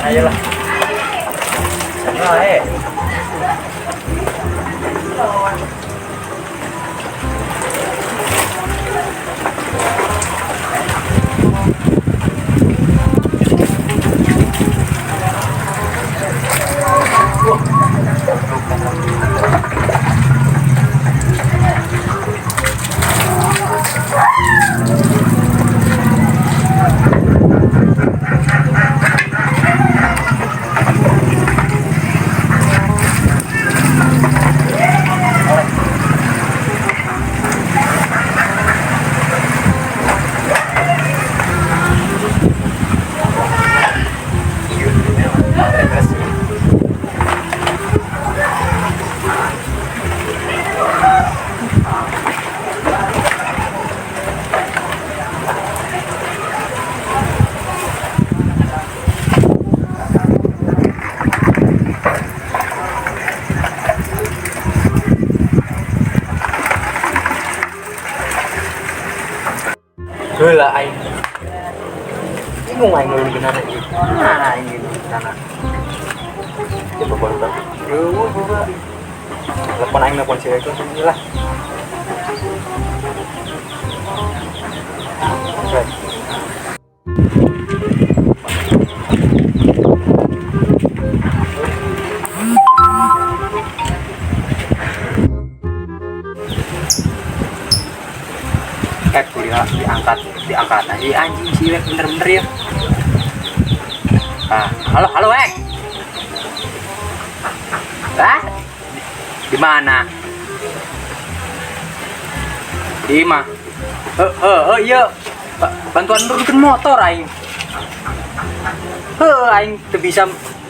Ayo lah. Sana eh. Heula aing. Bingung aing nurunkeun ieu. Nah, aing nurunkeun. Ya bapak. Eueuh juga. Telepon aing, telepon si Eko lah. Right. Kuliah diangkat, diangkat aja anjing si Wek bener-bener ya. Ah, halo halo Wek. Ah, di mana? Di imah. Eh eh eh iya. Bantuan nurunkeun motor aing. Heuh, aing teu bisa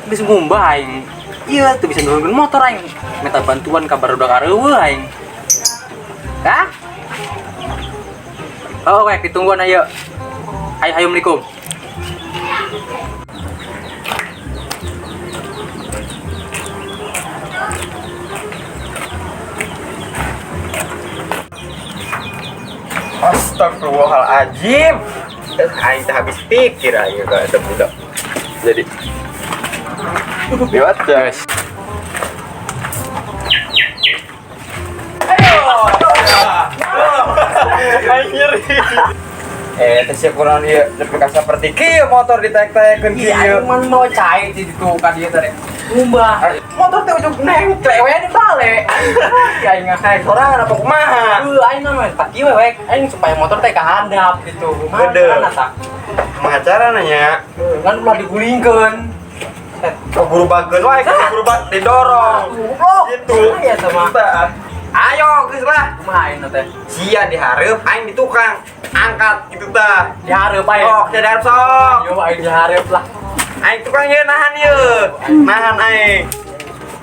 geus ngumbah aing. Iya, teu bisa nurunkeun motor aing. Minta bantuan ka barudak areuweuh aing. Hah? Oh, wek, ditungguan ayo. Ayo, ayo, Assalamualaikum. Astagfirullahaladzim. Aing teh habis pikir aing kalau ada budak. Jadi lewat guys. Ayo. Aing nyeri. Teh siap kurang ieu nepi ka saperti kieu motor ditek-tekeun Iya, kieu. aing mah mau cai di ditu ka dieu teh. Ngumbah. Motor teh ujug nengklek we di balik. Ya aing Naik sorangan apa kumaha? Heuh, aing mah tak kieu we, aing supaya motor teh kahandap gitu. Kumaha Gede. carana tah? Kumaha carana nya? Heuh, kan ulah digulingkeun. Set. Oh, gurubakeun wae, gurubak didorong. Goblok. Gitu. Iya sama. Tah. Ayo geus lah. Kumaha aing teh? Sia dihareup, aing di tukang. Angkat gitu tah. Dihareup aing. Sok, sia dihareup sok. Ayo aing dihareup lah. Aing tukang ye nahan ye. Nahan aing.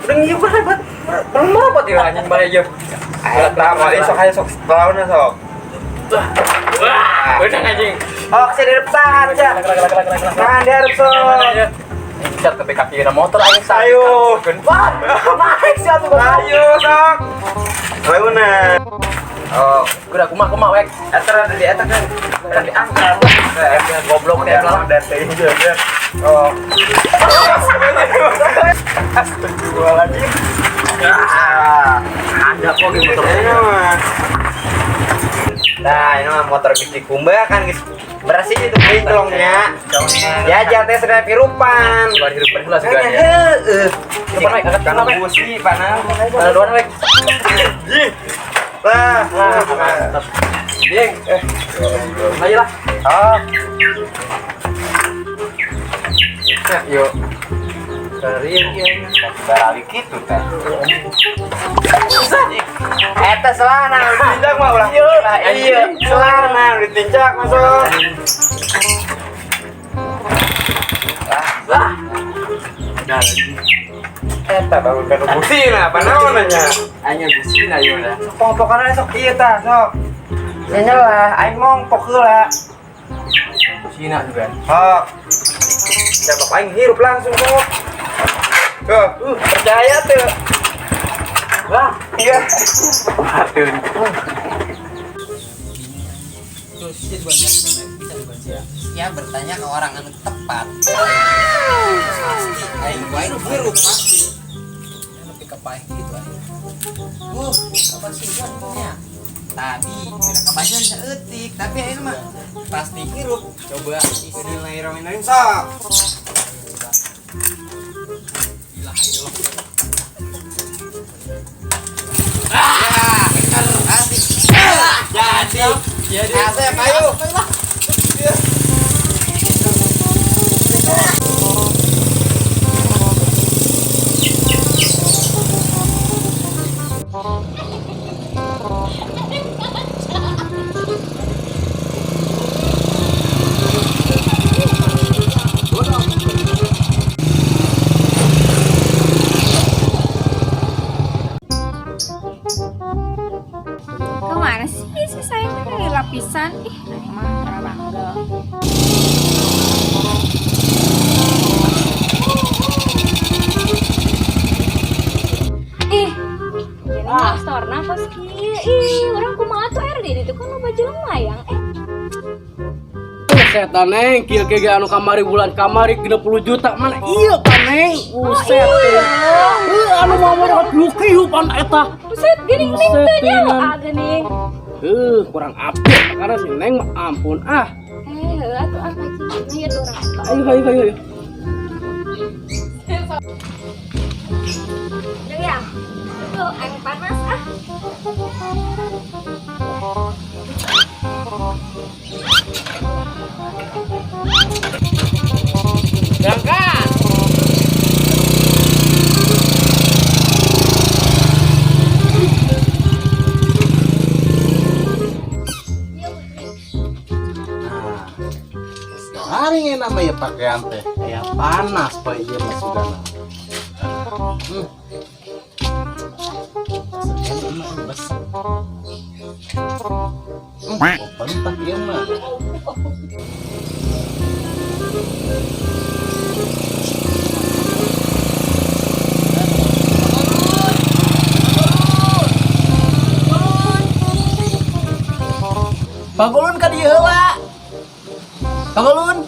Udah ngieu berapa? Belum berapa ya anjing balik ye. Ayo tah moal sok ayo sok lawanna sok. Wah, udah anjing. Oh, sia dihareup tahan sia. Nahan dihareup sok. Cat ke kaki motor aing Ayo. Wah, naik sih atuh. Ayo sok. Lawanna. Oh, Udah kumaha kumaha wek. eta rada di eta kan. Rada diangkat. Ya goblok teh lah. Oh. Astagfirullahaladzim. Ah. Ada kok di motor. Ini mah. Nah, ini mah motor geus dikumbah kan geus bersih itu kinclongnya. Ya teh segala pirupan. Baru hirupan heula segala ya. Heeh. Depan wek, angkat Kana wek. busi panah. Ada dua wek. Jih. Lah, Mantap. Ding. Ayo lah. Ah, Ya, yuk. Kering ya. barali kitu teh. Eta selana ditinjak mah ulah. Lah iya, selana ditinjak masuk. Lah. Udah lagi. Eta bangun kana busina, apa naon nya? Hanya busina ieu lah. Pokokna sok ieu tah, sok. Nya nyelah, aing mongpok heula. Busina juga. Sok. Coba aing hirup langsung sok. Tuh, percaya tuh. Lah, Iya. Aduh. Terus dia bukan bisa bukan sih ya. Ya bertanya ke orang anu tepat. Aing wae nu hirup pasti. Nepi ka paeh kitu aing. Apa sih nya? Tadi kira kebaca saeutik, tapi aing mah pasti hirup. Coba bismillahirrahmanirrahim sok. Gila aing. Ah, asik. Jadi, Jadi. Asep, ayo. Kemana sih si saya teh lapisan? Ih, mah bangga. Ih, jadi motorna kos kieu. Ih, urang kumaha tuh RD itu kan loba jelema yang Buset, Neng, kieu ge anu kamari bulan kamari 60 juta mana iya pan Neng. Buset. Heuh, anu mau mau kieu pan eta. Buset, geuning ning Buset, teu nyaho geuningan. ah geuning. Heuh, kurang update karena si Neng mah ampun ah. Eh, heuh atuh ah kacing. Ieu tuh urang. Ayo ayo ayo. Ayo. Deng ya. Tuh, aing panas ah. Berangkat. Hari ini nama ya pakaian teh kayak panas pak iya mas sudana. Sekian mah bes. Oh, bentak ieu mah. Pagulun ka dieu heula. Pagulun.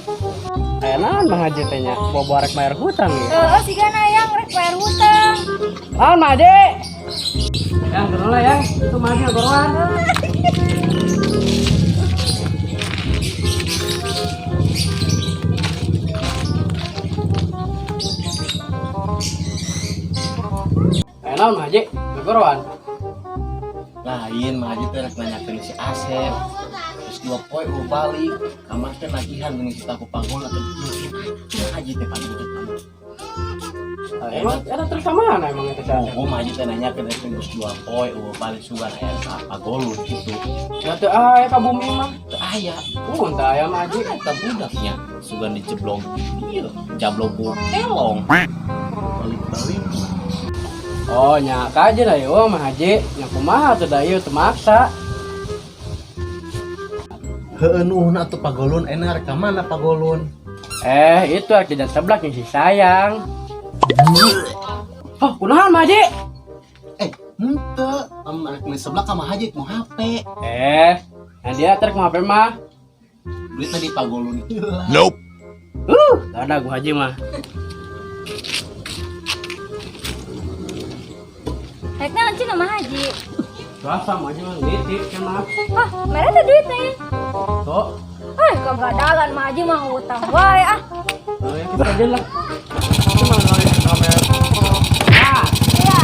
Aya naon Mang Haji teh nya? Bobo rek bayar hutang ya. Heeh, sigana yang rek bayar hutang. Naon Mang Haji? Yang turun lah ya. Itu Mang Haji turunan. Aya naon Mang Haji? Turunan. Lain mah Haji teh rek nanyakeun si Asep. Terus dua poe eueuh balik, kamar teh nagihan geuning kita ku pagul atau cuma Haji teh paling gitu kamu. Emang eta terus ka mana emang eta si Asep? Oh, mah Haji teh nanyakeun eta geus dua poe eueuh balik sugan aya ka pagolun gitu. Ya teu aya ka bumi mah. Teu aya. Teu aya Mang Haji. Eta budaknya sugan dijeblong ieu, jablong ku kelong. Balik-balik. Oh, nya kaje lah yo Mang Haji. Nya kumaha teu da ieu teu maksa. Heueuh nuhun atuh pagolun enak ka mana pagolun? Itu rek jajan seblak yang si sayang. Oh, kunaon Mang Haji? Henteu, am rek meuli seblak ka Mang Haji mau HP. Nah dia trek mau HP mah. Duit tadi pagolun heula. Gak ada gua Haji mah. Rek naon cenah Mang Haji? Biasa Mang Haji mah nitip kan mah. Hah, mere teh duitnya ya? Tuh. Eh, kegadalan Mang Haji mah hutang wae ah. Oh, ya kita aja lah. Cuma kamera. Ah, Iya.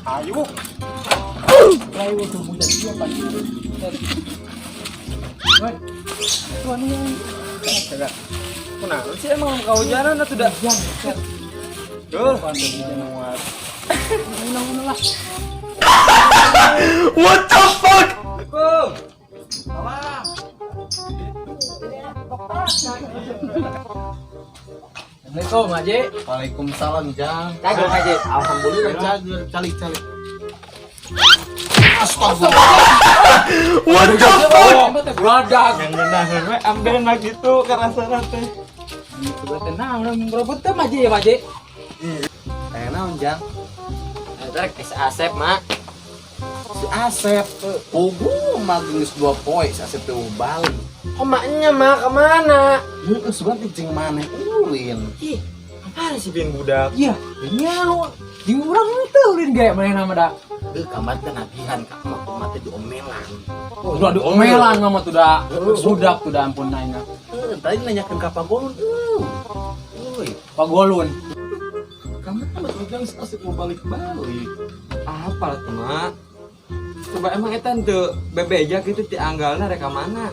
Ayo. Ayo tuh budak dia Pak. Woi. Tuan ini. Kunaon sih emang kehujanan atuh da? Duh, muat. Lah. What the fuck? Assalamualaikum. Assalamualaikum Haji. Waalaikumsalam, Jang. Cager Haji. Alhamdulillah cager, calik-calik. Astagfirullah. What the fuck? Beradag. Yang ngenaheun we ambena gitu karasana teh. Gitu berarti naon ngerebut teh Maji ya Maji. Aya naon Jang? Eta rek si Asep, Mak. Si Asep, pugu mah geus 2 poe si Asep teh balik. Kok maknya mak kemana? Heeh, sugan teh jeung maneh ulin. Ih, kemana sih bin budak? Iya, nyawa. Di urang teu ulin gaya manehna mah da. Kamar teh nagihan ka emak mah teh diomelan. Udah diomelan mah tuh da. Budak tuh da ampun aing. Tadi nanyakeun ka Pagolun. Euy, Pagolun. kamu kan betul si Asep mau balik-balik. Apa lah tuh, Mak? Coba emang eta teu bebeja gitu ti anggalna rek ka mana?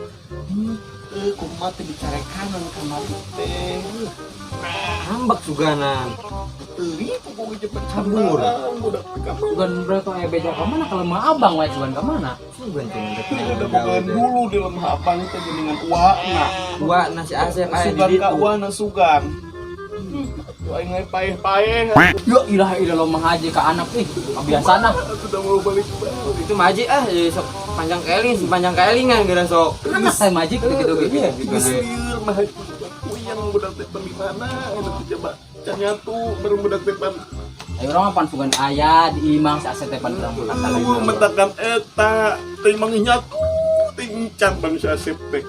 Kumaha teh dicarekan kamari teh. Hambak suganan. Teuing pokoknya cepet Kabur. Budak teh kamar. Sugan berarti aya beja ka mana kalau mah abang wae sugan ka mana? Sugan teh Udah bogaan dulu di lemah abang teh geuningan uakna. Gua nasi Asep aya di Sugan ka ditu. uana sugan. Tuh aing ge paeh-paeh. Ya ilah ilah mah haji ka anak ih, kebiasaan ah. Sudah mau balik-balik. Itu maji ah jadi sok panjang keling, panjang kelingan geura sok. Anak saya maji gitu-gitu gitu. Geus lieur mah puyeng budak teh pan di mana eta teh coba can nyatu baru budak teh pan. Ayo urang mah pan sugan aya di imang si Asep teh pan urang kata lagi. Mentakan eta teh manggih nyatu teh encan bangsa Asep teh.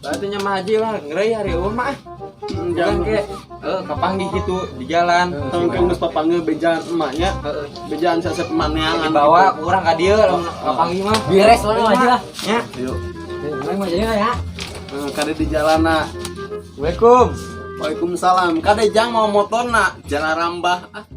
Berarti nya mah haji lah ngeureuy hari eueuh mah. Bukan ke kapanggih gitu di jalan. Tangkang geus papanggil bejaan emaknya, Heeh. bejaan si Asep emaneangan. Dibawa ku urang ka dieu lamun kapanggih mah. Beres urang mah haji lah. Nya. Yuk. Urang mah jadi ya. Kade di jalana. Assalamualaikum. Waalaikumsalam. Kade jang mau motorna, jalan rambah. Ah.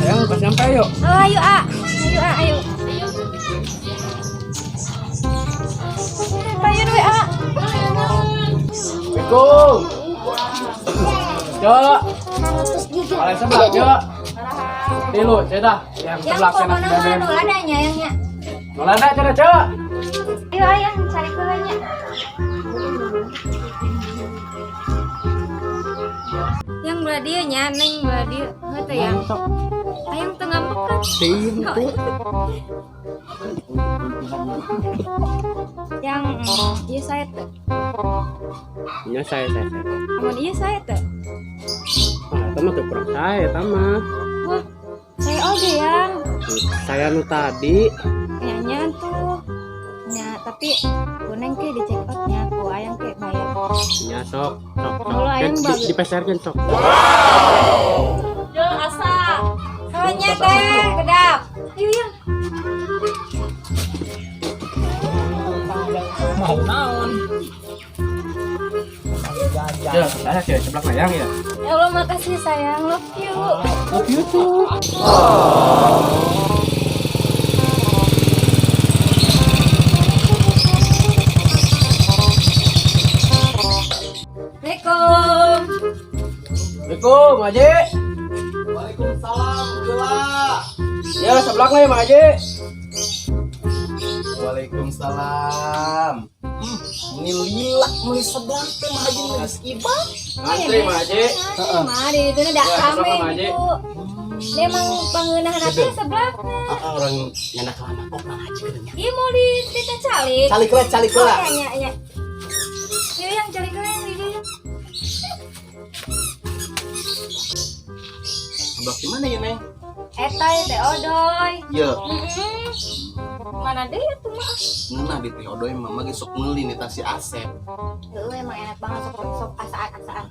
Yang pas nyampe yuk. Oh, ayo A. Ayo A, ayo. Ayo. Payun we A. Assalamualaikum. Cok. Paling sebelah, Cok. Tilu, cedah. Yang Yang sebelah sana pokoknya mah nu ladanya yangnya. Nolanda cedah, Cok. Ayo ayang cari kulanya. Yang belah dieu nya, neng belah dieu. Heuh teh yang. Ayang teu ngambek kan? Yang ieu saya teh. Ya saya. Amun ieu saya teh. Ah, eta mah teu kurang saya eta mah. Wah, saya oge yang. Saya nu tadi Nyanyian tuh. Nya, tapi kuneng ke di check out nya, ku ayang ke bayar. nya sok sok. Kalau ayang bagus. Di peserkeun sok. Yo asa. Soalnya teh kedap. Ayo yang. Mau naon? Ya, saya ke sebelah layang ya. Ya Allah makasih sayang, love you. Love you too. Assalamualaikum. Assalamualaikum, Haji. Waalaikumsalam, geula. Ya, sebelah lah ya, Mak Haji. Waalaikumsalam. Ini lila meuli sebelah teh mah haji geus ibak. Ngantri, Mak Haji. Heeh. Mari itu udah Ya, rame sebelah Mak Haji. gitu. Dia emang pangeunahna teh sebelah. Ah, orang nyana kelama kok mah haji keunya. Iya mau di tita calik. Calik lah, calik Oh, lah. iya, iya, iya. Yuk yang calik lah yang di dia. Sebelah di mana ya, Neng? Eta ya teh odoy. Ye, Mana deh ya tuh mah. Ngeunah di teh odoy mah mah ge sok meuli nih si Asep. Heeh, emang enak banget sok sok asaan-asaan.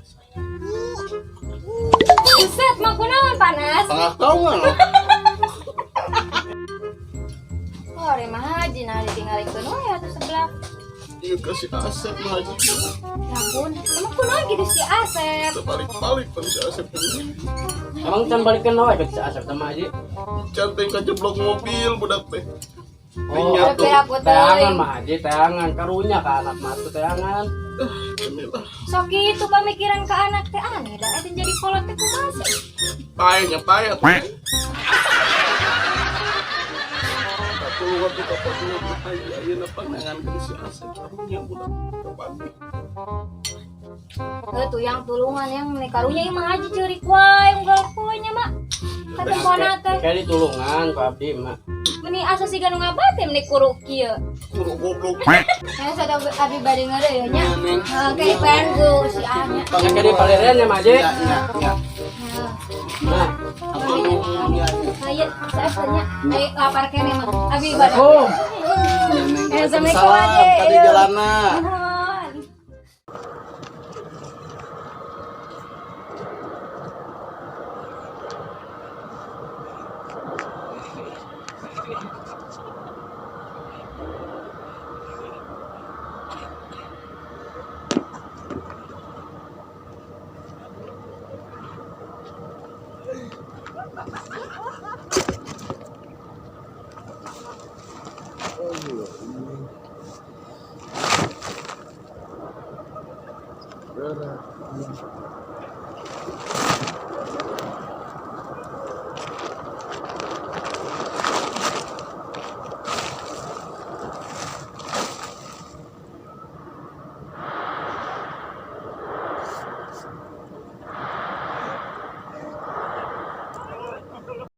Buset, mah kunaon panas. Tengah taungan loh. Oh, ari mah haji nah ditinggalikeun we atuh sebelah. Iya ka si Asep mah haji. Ya ampun, emang kunaon gitu si Asep? Balik-balik pan si Asep ini. Emang can balikeun wae ke si Asep sama Haji. Can teh kajeblok mobil budak teh. Oh, Tapi aku teangan teuing. mah Haji, teangan karunya ka anak mah tuh teangan. Inilah Sok itu pamikiran ke anak teh aneh da eta jadi kolot teh kumaha sih? paehnya paeh atuh. Tulungan tuh kapan haji ayeuna panangankeun si Asep karunya budak kapan. Heuh tuyang tulungan yang meni karunya ieu mah haji ceurik wae unggal poe nya mak. Katempona teh. Kayak ditulungan ku abdi mah. Meni asa siga nu ngabate meni kuru kieu. Kuru goblok. Ya sada abi bade ngeureuh ya nya. Neng. Heuh kayak pengen ku si A nya. Kayak di palirean ya mah Haji. Ya ya ya. Heuh. Nah, Ya ya. Saya saya nya eh lapar kene mah. Abi bade. Assalamualaikum. Ya, Neng. Eh, Assalamualaikum, Waalaikumsalam. Haji. Tadi jalana. Nuhun. Berat.